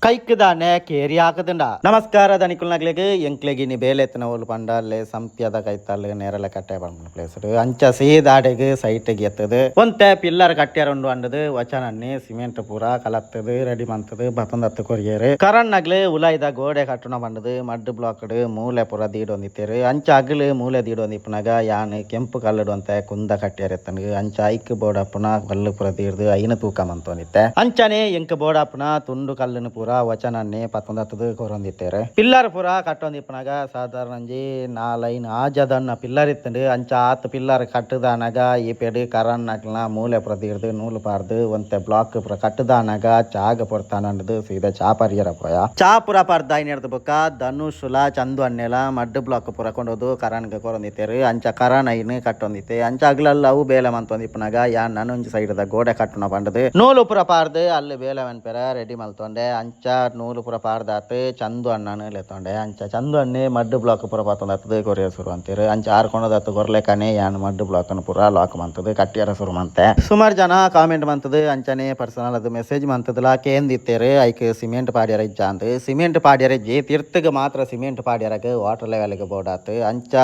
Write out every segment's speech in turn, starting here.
ಕೈಕ್ದಾನೆ ಕೇರಿ ಹಾಕದಂಡ. ನಮಸ್ಕಾರ ದನಿಕುಲ್ನಗ್ಲೆಗ್. ಎಂಕ್ಲೆಗ್ ಇನಿ ಬೇಲೆ ಎತ್ತನ ಓಲು ಪಂಡ ಅಲ್ಲೇ ಸಂಪ್ಯದ ಕೈತಲ್ ನೇರಳೆ ಕಟ್ಟೆ ಪನ್ಪುನ ಪ್ಲೇಸ್. ಅಂಚ ಸೀದಾಡೆಗ್ ಸೈಟ್ಗ್ ಎತ್ತದು ಒಂತೆ ಪಿಲ್ಲರ್ ಕಟ್ಟ್ಯಾರ ಉಂಡು ಅಂಡದು ವಚನನ್ನಿ ಸಿಮೆಂಟ್ ಪೂರ ಕಲತ್ತದು ರೆಡಿ ಮಂತದು ಬತ್ತಂದತ್ತು ಕೊರಿಯೆರ್. ಕರಣ್ಣಗ್ಲು ಉಲಾಯ್ದ ಗೋಡೆ ಕಟ್ಟುನ ಪಂಡದು ಮಡ್ ಬ್ಲಾಕ್ ಮೂಲೆ ಪೂರ ದೀಡೊಂದಿತ್ತೆರ್. ಅಂಚ ಅಗಲು ಮೂಲೆ ದೀಡೊಂದಿಪ್ಪುನಗ ಯಾನ್ ಕೆಂಪು ಕಲ್ಲುಡು ಒಂತೆ ಕುಂದ ಕಟ್ಟ್ಯಾರ ಎತ್ತಂಡ್. ಅಂಚ ಐಕ್ ಬೋಡಪ್ಪುನ ಕಲ್ಲು ಪೂರ ದೀಡ್ದು ಐನ ತೂಕ ಮಂತೊಂದಿತ್ತೆ. ಅಂಚನೆ ಎಂಕ್ ಬೋಡಪ್ಪುನ ತುಂಡು ಕಲ್ಲುನು ಪೂರ ವಚನನ್ನೇ ಪತ್ತೊಂದತ್ತದು ಕೊರೊಂದಿತ್ತೆರ್. ಪಿಲ್ಲರ್ ಪೂರ ಕಟ್ಟೊಂದಿಪ್ಪುನಗ ಸಾಧಾರಣ ಒಂಜಿ ನಾಲೈನ್ ಆಜದನ್ನ ಪಿಲ್ಲರ್ ಇತ್ತಂಡ್. ಅಂಚ ಆತ್ ಪಿಲ್ಲರ್ ಕಟ್ಟುದಾನಗ ಈ ಪೆಡು ಕರನ್ನಕ್ಲ್ನ ಮೂಲೆ ಪೂರ ದೀಡ್ದು ನೂಲು ಪಾಡ್ದು ಒಂತೆ ಬ್ಲಾಕ್ ಪೂರ ಕಟ್ಟುದಾನಗ ಚಾಗ ಪೊರ್ತಾನಂಡ್ದು ಸೀದಾ ಚಾ ಪರಿಯರ ಪೋಯ. ಚಾ ಪೂರ ಪರ್ದ ಐನೆರ್ದು ಬೊಕ್ಕ ಧನುಷುಲ ಚಂದು ಅಣ್ಣೆಲ ಮಡ್ಡು ಬ್ಲಾಕ್ ಪೂರ ಕೊಂಡೋದು ಕರನ್ಗ್ ಕೊರೊಂದಿತ್ತೆರ್. ಅಂಚ ಕರನ್ ಐನ್ ಕಟ್ಟೊಂದಿತ್ತೆ. ಅಂಚ ಅಗ್ಲಲ್ಲ ಅವು ಬೇಲೆ ಮಂತೊಂದಿಪ್ಪುನಗ ಯಾನ್ ನನೊಂಜಿ ಸೈಡ್ ದ ಗೋಡೆ ಕಟ್ಟುನ ಪಂಡದು ನೂಲು ಪೂರ ಪಾಡ್ದು ಅಲ್ಲಿ ಬೇಲೆ ಮನ್ಪೆರ ರೆಡಿ ಮಲ್ತೊಂಡೆ. ಅಂಚ ನೂಲು ಪೂರ ಪಾಡ್ದಾತ್ ಚಂದು ಅಣ್ಣನ್ ಲೆತ್ತೊಂಡೆ. ಅಂಚ ಚಂದು ಅಣ್ಣೆ ಮಡ್ಡು ಬ್ಲಾಕ್ ಪೂರ ಪತ್ತೊಂದತ್ತದು ಕೊರಿಯರ್ ಶುರು ಅಂತೀರ್. ಅಂಚ ಆರ್ ಕೊಂಡದತ್ತು ಕೊರ್ಲೆಕನೆ ಯಾನ್ ಮಡ್ಡು ಬ್ಲಾಕ್ ಅನ್ನು ಪೂರ ಲಾಕ್ ಮಂತದು ಕಟ್ಟಿಯರ ಶುರು ಮಂತೆ. ಸುಮಾರು ಜನ ಕಾಮೆಂಟ್ ಮಂತದು ಅಂಚನೆ ಪರ್ಸನಲ್ ಅದು ಮೆಸೇಜ್ ಮಂತದಲ ಕೇಂದಿತ್ತೇರು ಐಕ್ ಸಿಮೆಂಟ್ ಪಾಡ್ಯರ ಇಜ್ಜಾಂದ್. ಸಿಮೆಂಟ್ ಪಾಡ್ಯರ ಇಜ್ಜಿ, ತಿರ್ತುಗ್ ಮಾತ್ರ ಸಿಮೆಂಟ್ ಪಾಡ್ಯರಗ್ ವಾಟರ್ ಲೆವೆಲ್ಗ್ ಬೋಡಾತ್. ಅಂಚ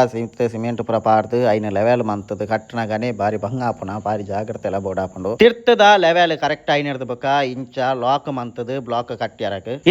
ಸಿಮೆಂಟ್ ಪೂರ ಪಾಡ್ದು ಐನ ಲೆವೆಲ್ ಮಂತದು ಕಟ್ಟನಗನೆ ಬಾರಿ ಬಂಗ ಆಪುನ, ಬಾರಿ ಜಾಗ್ರತೆ ಎಲ್ಲ ಬೋಡಾಪುಂಡು. ತಿರ್ತದ ಲೆವೆಲ್ ಕರೆಕ್ಟ್ ಐನೆರ್ದು ಬೊಕ್ಕ ಇಂಚ ಲಾಕ್ ಮಂತದು ಬ್ಲಾಕ್ ಕಟ್ಟಿಯರಗ್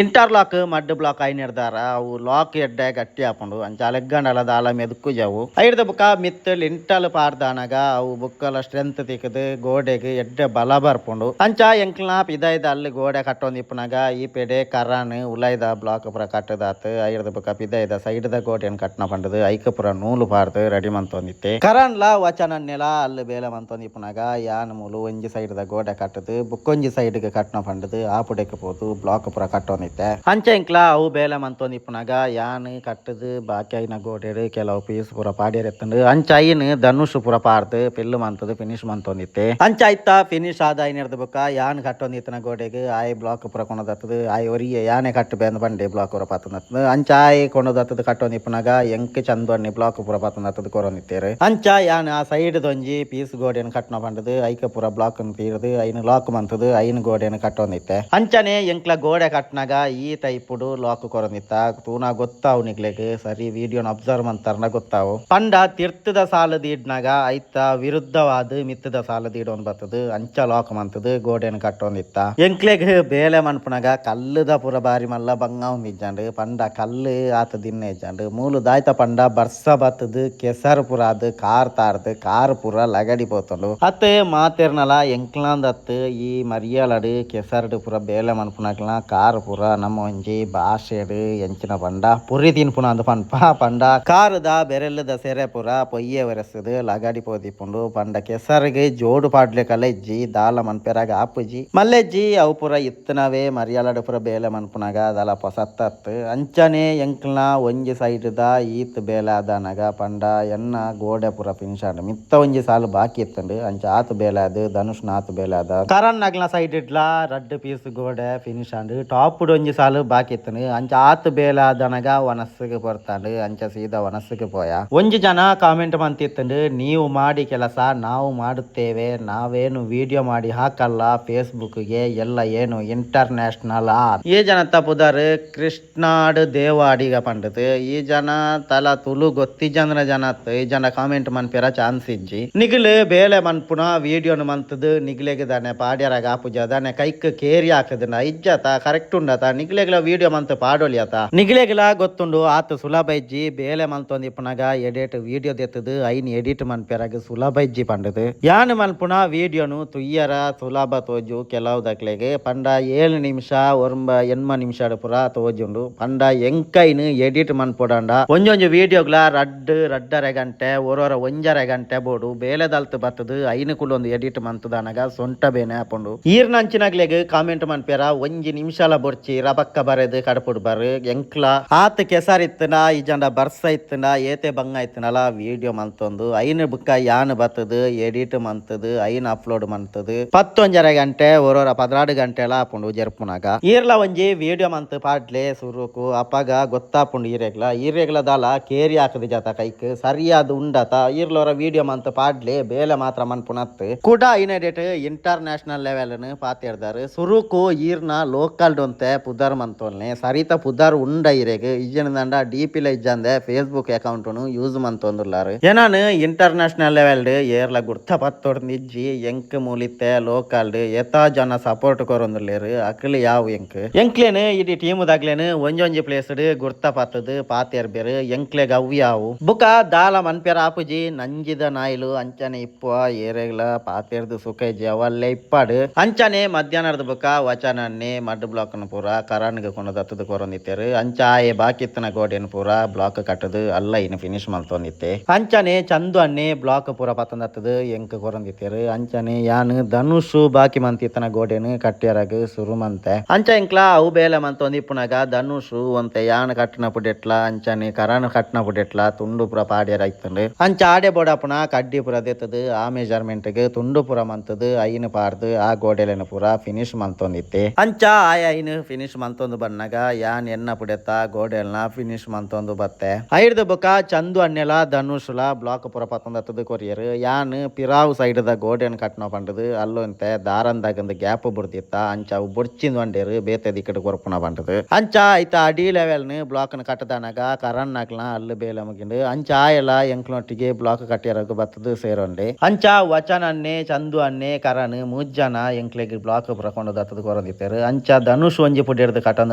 ಇಂಟರ್ ಲಾಕ್ ಮಡ್ ಬ್ಲಾಕ್ ಐನೆರ್ದಾರ ಅವು ಲಾಕ್ ಎಡ್ಡೆ ಗಟ್ಟಿ ಆಪುಂಡು. ಅಂಚ ಅಲೆಗ್ಗಂಡಲ ದಾಲ ಮೆದುಕು ಜಾವು. ಐರ್ದ ಬೊಕ್ಕ ಮಿತ್ತ್ ಲಿಂಟಲ್ ಪಾಡ್ದಾನಗ ಅವು ಬೊಕ್ಕಲ ಸ್ಟ್ರೆಂತ್ ತಿಕ್ಕದು ಗೋಡೆಗ್ ಎಡ್ಡೆ ಬಲ ಬರ್ಪುಂಡು. ಅಂಚ ಎಂಕ್ಲ್ನ ಪಿದಾಯ್ದ ಅಲ್ಲಿ ಗೋಡೆ ಕಟ್ಟೊಂದಿಪ್ಪುನಗ ಈ ಪೆಡೆ ಕರಾನ್ ಉಲಾಯ್ದ ಬ್ಲಾಕ್ ಪೂರ ಕಟ್ಟದಾತ್. ಐರ್ದ ಬೊಕ್ಕ ಪಿದಾಯ್ದ ಸೈಡ್ ದ ಗೋಡೆನ್ ಕಟ್ಟನ ಪಂಡದು ಐಕ್ ಪೂರ ನೂಲು ಪಾಡ್ದು ರೆಡಿ ಮಂತೊಂದಿತ್ತೆ. ಕರನ್ಲ ವಚನನ್ನೆಲ ಅಲ್ಲಿ ಬೇಲೆ ಮಂತೊಂದಿಪ್ಪುನಗ ಯಾನ್ ಮೂಲು ಒಂಜಿ ಸೈಡ್ ದ ಗೋಡೆ ಕಟ್ಟದು ಬೊಕ್ಕೊಂಜಿ ಸೈಡ್ ಗ್ ಕಟ್ಟನ ಪಂಡದು ಆಪುಡೆಕ್ ಪೋದು ಬ್ಲಾಕ್ ಪೂರ ಕಟ್ಟೊಂದಿತ್ತೆ. ಅಂಚ ಎಂಕ್ಲ ಅವು ಬೇಲೆ ಮಂತೊಂದಿಪ್ಪುನಗ ಯಾನ್ ಕಟ್ಟದು ಬಾಕಿ ಐನ ಗೋಡೆಡ್ ಕೆಲವು ಪೀಸ್ ಪೂರ ಪಾಡ್ಯರ ಎತ್ತಂಡು. ಅಂಚ ಐನ್ ಧನುಷ್ ಪೂರ ಪಾಡ್ದು ಪಿಲ್ಲು ಮಂತದು ಫಿನಿಶ್ ಮಂತೊಂದಿತ್ತೆ. ಅಂಚ ಐತ ಫಿನಿಶ್ ಆದ ಐನೆರ್ದು ಬೊಕ್ಕ ಯಾನ್ ಕಟ್ಟೊಂದಿತ್ತಿನ ಗೋಡೆಗ್ ಆಯ್ ಬ್ಲಾಕ್ ಪೂರ ಕೊನದತ್ತದು. ಆಯ್ ಒರಿಯೆ ಯಾನೆ ಕಟ್ಟು ಬೇಂದ್ ಪಂಡೆ ಬ್ಲಾಕ್ ಪೂರ ಪತ್ತೊಂದತ್ತದು. ಅಂಚ ಆಯ್ ಕೊನದತ್ತದು ಕಟ್ಟೊಂದಿಪ್ಪುನಗ ಎಂಕ್ ಚಂದು ಅಣ್ಣಿ ಬ್ಲಾಕ್ ಪೂರ ಪತ್ತೊಂದತ್ತದು ಕೊರೊಂದಿತ್ತೇರು. ಅಂಚ ಯಾನ್ ಆ ಸೈಡ್ ದೊಂಜಿ ಪೀಸ್ ಗೋಡೆನ್ ಕಟ್ಟನ ಪಂಡದು ಐಕ ಪೂರ ಬ್ಲಾಕ್ ತೀರ್ದು ಐನ್ ಲಾಕ್ ಮಂತದು ಐನ್ ಗೋಡೆನ್ ಕಟ್ಟೊಂದಿತ್ತೆ. ಅಂಚನೆ ಎಂಕ್ಲ ಗೋಡೆ ಕಟ್ಟನಾಗ ಈ ಟೈಪುಡು ಲಾಕ್ ಕೊರೊಂದಿತ್ತ. ತೂನ ಗೊತ್ತಾವು ನಿಕ್ಲೆಗ್, ಸರಿ ವಿಡಿಯೋನ ಅಬ್ಸರ್ವ್ ಮಂತಾರ್ನ ಗೊತ್ತಾವು. ಪಂಡ ತಿರ್ತದ ಸಾಲು ದೀಡ್ನಾಗ ಐತ ವಿರುದ್ಧವಾದ ಮಿತ್ತದ ಸಾಲು ದೀಡೊಂದು ಬರ್ತದ. ಅಂಚ ಲಾಕ್ ಮಂತದು ಗೋಡೆನ್ ಕಟ್ಟೊಂದಿತ್ತ. ಎಂಕ್ಲೆಗ್ ಬೇಲೆ ಮನ್ಪುನಗ ಕಲ್ಲುದ ಪೂರ ಬಾರಿ ಮಲ್ಲ ಬಂಗ ಇಜ್ಜಾಂಡ್. ಪಂಡ ಕಲ್ಲು ಆತ ದಿನ್ನ ಇಜ್ಜಾಂಡ್. ಮೂಲು ದಾಯ್ತ ಪಂಡ ಬರ್ಸ ಬತ್ತದು ಕೆಸರು ಪೂರ ಅದು ಕಾರ್ ತಾರ್ದು ಕಾರ್ ಪೂರ ಲಗಡಿ ಪೋತುಂಡು. ಅತ್ತೆ ಮಾತೆರ್ನಲ ಎಂಕ್ಲಾಂದತ್ತು ಈ ಮರಿಯಾಲಡು ಕೆಸರ್ಡ್ ಪೂರ ಬೇಲೆ ಮನ್ಪುನಕ್ಲ ಕಾರ್ ಪೂರ ನಮ್ಮ ಒಂಜಿ ಭಾಷೆಡ್ ಎಂಚಿನ ಪಂಡ ಪುರಿ ತಿನ್ಪುನ ಅಂದ್ ಪನ್ಪ. ಪಂಡ ಕಾರುದ ಬೆರೆಲ್ಲದ ಸೆರೆ ಪೂರ ಪೊಯ್ಯೆ ಒರೆಸುದು ಲಗಡಿ ಪೋದಿಪ್ಪುಂಡು. ಪಂಡ ಕೆಸರ್ಗ್ ಜೋಡು ಪಾಡ್ಲೆಕಲ ಇಜ್ಜಿ, ದಾಲ ಮನ್ಪೆರಾಗ ಆಪುಜಿ ಮಲ್ಲೆಜ್ಜಿ. ಅವು ಪೂರ ಇತ್ತನವೇ ಮರಿಯಾಲಡ್ ಪೂರ ಬೇಲೆ ಮನ್ಪುನಗ ದಾಲ ಪೊಸತ್ತತ್. ಅಂಚನೆ ಎಂಕ್ಲ್ನ ಒಂಜಿ ಸೈಡ್ ದ ಈತ್ ಬೇಲೆ ಆದಾನಗ ಪಂಡ ಎನ್ನ ಗೋಡೆ ಪೂರ ಫಿನಿಶ್ ಆಂಡ್. ಮಿತ್ತ ಒಂಜಿ ಸಾಲು ಬಾಕಿ ಇತ್ತಂಡು. ಅಂಚ ಆತ್ ಬೇಲೆ ಆದ್ ಧನುಷ್ನ ಆತ್ ಬೇಲೆ ಆದ ಕರನ್ ಅಗ್ಲ್ನ ಸೈಡ್ ಇಡ್ಲಾ ರಡ್ಡ್ ಪೀಸ್ ಗೋಡೆ ಫಿನಿಶ್ ಆಂಡ್. ಟಾಪ್ ಒಂಜಿ ಸಾಲು ಬಾಕಿ ಇತ್ತಂಡು. ಅಂಚ ಆತ್ ಬೇಲೆ ಆದನಗ ವನಸ್ಸಿಗೆ ಪೊರ್ತಾಂಡ್. ಅಂಚ ಸೀದಾ ವನಸ್ಸಿಗೆ ಪೋಯ. ಒಂಜಿ ಜನ ಕಾಮೆಂಟ್ ಮಂತಿತ್ತಂಡು, ನೀವು ಮಾಡಿ ಕೆಲಸ ನಾವು ಮಾಡುತ್ತೇವೆ, ನಾವೇನು ವಿಡಿಯೋ ಮಾಡಿ ಹಾಕಲ್ಲ ಫೇಸ್ಬುಕ್ಗೆ, ಎಲ್ಲ ಏನು ಇಂಟರ್ನ್ಯಾಷನಲ್. ಈ ಜನತ ಪುದರ್ ಕೃಷ್ಣಾಡ್ ದೇವಾಡಿಗ ಪಂಡದು. ಈ ಜನ ತಲ ತುಳು ಗೊತ್ತಿಜಂದ್ರ ಜನ. ಈ ಜನ ಕಾಮೆಂಟ್ ಮನ್ಪೆರ ಚಾನ್ಸ್ ಇಜ್ಜಿ. ನಿಗಲು ಬೇಲೆ ಮನ್ಪುನ ವಿಡಿಯೋನು ಮಂತದು ನಿಗ್ಲೆಗ್ ದಾನೆ ಪಾಡ್ಯರಾಗ ಆಪುಜ ದಾನೆ? ಕೈಕ್ ಕೇರಿ ಹಾಕದನ ಇಜ್ಜಾತ? ಕರೆಕ್ಟ್ ಉಂಡತ? ನಿಗ್ಲೆಗ್ಲ ವಿಡಿಯೋ ಮಂತ್ ಪಾಡೊಲಿಯತ? ನಿಗ್ಲೆಗ್ಲ ಗೊತ್ತುಂಡು ಆತ್ ಸುಲಭ ಇಜ್ಜಿ. ಬೇಲೆ ಮಲ್ತೊಂದಿಪ್ಪುನಗ ಎಡಿಟ್ ವಿಡಿಯೋ ದೆತ್ತದು ಐನ್ ಎಡಿಟ್ ಮನ್ಪೆರಾಗ ಸುಲಭ ಇಜ್ಜಿ ಪಂಡದು. ಯಾನ್ ಮನ್ಪುನ ವಿಡಿಯೋನು ತುಯ್ಯರ ಸುಲಭ ತೋಜು ಕೆಲವು ದಕ್ಲೆಗ್. ಪಂಡ 7 ನಿಮಿಷ ಒರ್ಂಬ 80 ನಿಮಿಷ ಪೂರ ತೋಜುಂಡು. ಪಂಡ ಎಂಕೈನ್ ಎಡಿಟ್ ಮನ್ಪೊಡಂಡ ಒಂಜೊಂಜಿ ವಿಡಿಯೋಗ್ಲ ರಡ್ಡ್ ರಡ್ಡರೆ ಗಂಟೆ, ಒರೊರ ಒಂಜರೆ ಗಂಟೆ ಬೋಡು. ಬೇಲೆ ದಲ್ತ್ ಬತ್ತದು ಐನು ಕುಲೊಂದು ಎಡಿಟ್ ಮಂತದಾನಗ ಸೊಂಟ ಬೇನೆ ಆಪುಂಡು. ಈರ್ನಂಚಿನಗ್ಲೆಗ್ ಕಾಮೆಂಟ್ ಮನ್ಪೆರ ಒಂಜಿ ನಿಮಿಷಲ ಬೊರ್ಚಿ, ರಬಕ್ಕ ಬರೆದು ಕಡಪುಡು ಬರ್. ಎಂಕ್ಲ ಆತ್ ಕೆಸರ್ ಇತ್ತನ ಇಜಂಡ ಬರ್ಸ ಇತ್ತನ ಏತೆ ಬಂಗ ಇತ್ತನಲ ವಿಡಿಯೋ ಮಂತೊಂದು ಐನು ಬುಕ್ಕ ಯಾನ್ ಬತ್ತದು ಎಡಿಟ್ ಮಂತದು ಐನ್ ಅಪ್ಲೋಡ್ ಮಂತದು ಪತ್ತೊಂಜರೆ ಗಂಟೆ, ಒರೊರ 12 ಗಂಟೆಲ ಆಪುಂಡು ಜರ್ಪುನಾಗ. ಈರ್ಲ ಒಂಜಿ ವಿಡಿಯೋ ಮಂತ್ ಪಾಡ್ಲೆ ಸುರುಕು, ಅಪಗ ಗೊತ್ತಾಪುಂಡು ಈರೆಗ್ಲ. ಈರೆಗ್ಲ ದಾಲ ಕೇರಿ ಹಾಕದ ಜಾತ ಕೈಕ್ ಸರಿಯಾದ ಉಂಡತ? ಈರ್ಲೋರ ವಿಡಿಯೋ ಮಂತ್ ಪಾಡ್ಲೆ, ಬೇಲೆ ಮಾತ್ರ ಮನ್ಪುನತ್. ಕುಡ ಇನಡೆಟ್ ಇಂಟರ್ ನ್ಯಾಷನಲ್ ಲೆವೆಲ್ ಪಾತೆರ್ದಾರು. ಸುರುಕು ಈರ್ನ ಲೋಕಲ್ ಚಾನಲ್ ಒಂತೆ ಪುದರ್ ಮಂತೊಲ್ನೆ ಸರಿತ ಪುದರ್ ಉಂಡ ಇರೆಗ್ ಇಜ್ಜನದಂಡ ಡಿಪಿಲ ಇಜ್ಜಂದೆ ಫೇಸ್ಬುಕ್ ಅಕೌಂಟ್ ಯೂಸ್ ಮಂತೊಂದುಲ್ಲಾರ್. ಏನಾನು ಇಂಟರ್ನ್ಯಾಷನಲ್ ಲೆವೆಲ್ ಏರ್ಲ ಗುರ್ತ ಪತ್ತೊಡ್ದು ಇಜ್ಜಿ. ಎಂಕ್ ಮೂಲಿತ್ತೆ ಲೋಕಲ್ ಏತಾ ಜನ ಸಪೋರ್ಟ್ ಕೊರೊಂದುಲ್ಲೆರ್, ಅಕ್ಲ್ ಯಾವು ಎಂಕ್. ಎಂಕ್ಲೇನ್ ಇಡೀ ಟೀಮ್ ದಗ್ಲೇನ್ ಒಂಜೊಂಜಿ ಪ್ಲೇಸ್ ಗುರ್ತ ಪತ್ತದು ಪಾತೆರ್ಬೆರ್, ಎಂಕ್ಲೆಗ್ ಅವು ಯಾವು. ಬುಕ ದಾಲ ಮನ್ಪೆರ ಆಪುಜಿ, ನಂಜಿದ ನಾಯಿಲು ಅಂಚನೆ ಇಪ್ಪುವ, ಏರೆಗ್ಲ ಪಾತೆರ್ದು ಸುಖ ಇಜ್ಜಿ, ಅವಲ್ಲೇ ಇಪ್ಪಾಡು. ಅಂಚನೆ ಮಧ್ಯಾಹ್ನದ ಬುಕ ವಚನನ್ನೇ ಮಡ್ ಬ್ಲಾಕ್ ನು ಪೂರ ಕರನ್ಗ್ ಕೊನದತ್ತದು ಕೊರೊಂದಿತ್ತೆರ್. ಅಂಚ ಆಯೆ ಬಾಕಿತ್ತನ ಗೋಡೆನ್ ಪೂರ ಬ್ಲಾಕ್ ಕಟ್ಟದು ಅಲ್ಲ ಇನ್ ಫಿನಿಶ್ ಮಲ್ತೊಂದಿತ್ತೆ. ಅಂಚನೆ ಚಂದು ಅನ್ನೆ ಬ್ಲಾಕ್ ಪೂರ ಪತ್ತೊಂದತ್ತದು ಎಂಕ್ ಕೊರೊಂದಿತ್ತೆರ್. ಅಂಚನೆ ಯಾನ್ ಧನುಷು ಬಾಕಿ ಮಂತಿತ್ತನ ಗೋಡೆನ್ ಕಟ್ಟಿಯರಗ್ ಸುರು ಮಂತೆ. ಅಂಚ ಎಂಕ್ಲ ಅವು ಬೇಲೆ ಮಂತೊಂದು ಇಪ್ಪುನಗ ಧನುಷು ಒಂತೆ ಯಾನ್ ಕಟ್ಟನ ಪುಡೆಟ್ಲ ಅಂಚನೆ ಕರನ್ ಕಟ್ಟನ ಪುಡೆಟ್ಲ ತುಂಡು ಪೂರ ಪಾಡ್ಯರ ಇತ್ತುಂಡು. ಅಂಚ ಆಡೆ ಬೋಡಾಪುನ ಕಡ್ಡಿ ಪೂರ ದೆತ್ತದು ಆ ಮೆಜರ್ಮೆಂಟ್ ಗ್ ತುಂಡು ಪೂರ ಮಂತದು ಐನ್ ಪಾಡ್ದು ಆ ಗೋಡೆಲೆನ್ ಪೂರ ಫಿನಿಶ್ ಮಂತೊಂದಿತ್ತೆ. ಅಂಚ ಆಯ ಐನ್ ಫಿನಿಶ್ ಮಂತೊಂದು ಬನ್ನಗ ಯಾನ್ ಎನ್ನ ಪುಡೆತ ಗೋಡೆಲ್ನ ಫಿನಿಶ್ ಮಂತೊಂದು ಬತ್ತೆ. ಐರ್ದ ಬೊಕ ಚಂದು ಅನ್ನೆಲ ಧನುಷುಲ ಬ್ಲಾಕ್ ಪೂರ ಪತ್ತೊಂದತ್ತದು ಕೊರಿಯರ್. ಯಾನ್ ಪಿರಾವು ಸೈಡ್ ದ ಗೋಡೆನ್ ಕಟ್ಟನ ಪಂಡದು ಅಲ್ಲೊಂತೆ ದಾರಂದಾಗಂದು ಗ್ಯಾಪ್ ಬುಡ್ದಿತ್ತ. ಅಂಚ ಅವು ಬೊಡ್ಚಿಂದು ಅಂಡೇರು ಬೇತೆ ದಿಕ್ಕಡ್ ಕೊರ್ಪುನ ಪಂಡದು. ಅಂಚ ಐತ ಅಡಿ ಲೆವೆಲ್ ನ್ ಬ್ಲಾಕ್ ನ್ ಕಟ್ಟದಾನಗ ಕರನ್ ನಕ್ಲ್ನ ಅಲ್ಲು ಬೇಲೆ ಮುಗಿಂಡು. ಅಂಚ ಆಯೆಲ ಎಂಕ್ಲೊಟ್ಟಿಗೆ ಬ್ಲಾಕ್ ಕಟ್ಟಿಯರಗ್ ಬತ್ತದು ಸೇರೊಂಡೆ. ಅಂಚ ವಚನ ಅನ್ನೆ ಚಂದು ಅನ್ನೆ ಕರನ್ ಮೂಜ್ ಜನ ಎಂಕ್ಲೆಗ್ ಬ್ಲಾಕ್ ಪೂರ ಕೊಂಡದತ್ತದು ಕೊರೊಂದಿತ್ತೆರ್. ಅಂಚ ಧನುಷ್ ಒಂಜಿ ಪುಡೆರ್ದ್ ಕಟ್ಟೊಂದು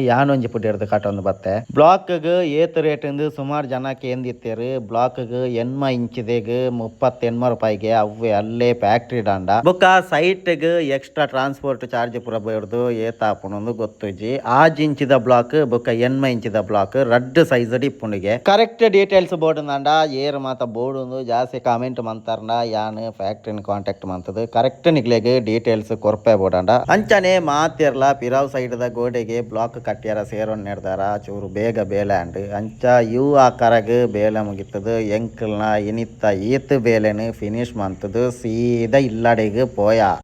ಯಾನ್ ಒಂಜಿ ಪುಡೆರ್ದ್ ಕಟ್ಟೊಂದು ಬತ್ತೆ. ಬ್ಲಾಕ್ ಗ್ ಏತ್ ರೇಟ್ ಇಂದು ಸುಮಾರ್ ಜನ ಕೇಂದಿತ್ತೆರ್. ಬ್ಲಾಕ್ ಗ್ 80 ಇಂಚಿದೆಗ್ 38 ರೂಪಾಯಿಗೆ ಅವ್ವೆ ಅಲ್ಲೇ ಫ್ಯಾಕ್ಟರಿ ಡಾಂಡ. ಬೊಕ್ಕ ಸೈಟ್ ಗ್ ಎಕ್ಸ್ಟ್ರಾ ಟ್ರಾನ್ಸ್ಪೋರ್ಟ್ ಚಾರ್ಜ್ ಪೂರ ಬೋರ್ದು ಏತ್ ಆಪುಂಡು ಗೊತ್ತುಜಿ. 6 ಇಂಚಿದ ಬ್ಲಾಕ್ ಬೊಕ್ಕ 80 ಇಂಚಿದ ಬ್ಲಾಕ್ ರಡ್ಡ್ ಸೈಜ್ ಡ್ ಇಪ್ಪುಂಡುಗೆ. ಕರೆಕ್ಟ್ ಡೀಟೇಲ್ಸ್ ಬೋರ್ಡ್ ಏರ್ ಮಾತ ಬೋರ್ಡ್ ಜಾಸ್ತಿ ಕಾಮೆಂಟ್ ಮಂತಾರ್ಂಡ ಯಾನ್ ಫ್ಯಾಕ್ಟರಿನ್ ಕಾಂಟ್ಯಾಕ್ಟ್ ಮಂತದು ಕರೆಕ್ಟ್ ನಿಕ್ಲೆಗ್ ಡೀಟೇಲ್ಸ್ ಕೊರ್ಪೆ ಬೋಡಂಡ. ಅಂಚನೆ ಮಾತೆರ್ಲ ಪಿರಾವ್ ಸೈಡ್ ದ ಗೋಡೆಗೆ ಬ್ಲಾಕ್ ಕಟ್ಟಿಯರ ಸೇರೊನ್ನೆರ್ದಾರ ಚೂರು ಬೇಗ ಬೇಲೆ ಆಂಡ್. ಅಂಚ ಇವು ಆ ಕರಗ್ ಬೇಲೆ ಮುಗಿತದು ಎಂಕಲ್ನ ಇನಿತ್ತ ಈತ್ ಬೇಲೆನ್ ಫಿನಿಶ್ ಮಂತದು ಸೀದಾ ಇಲ್ಲಡೆಗ್ ಪೋಯ.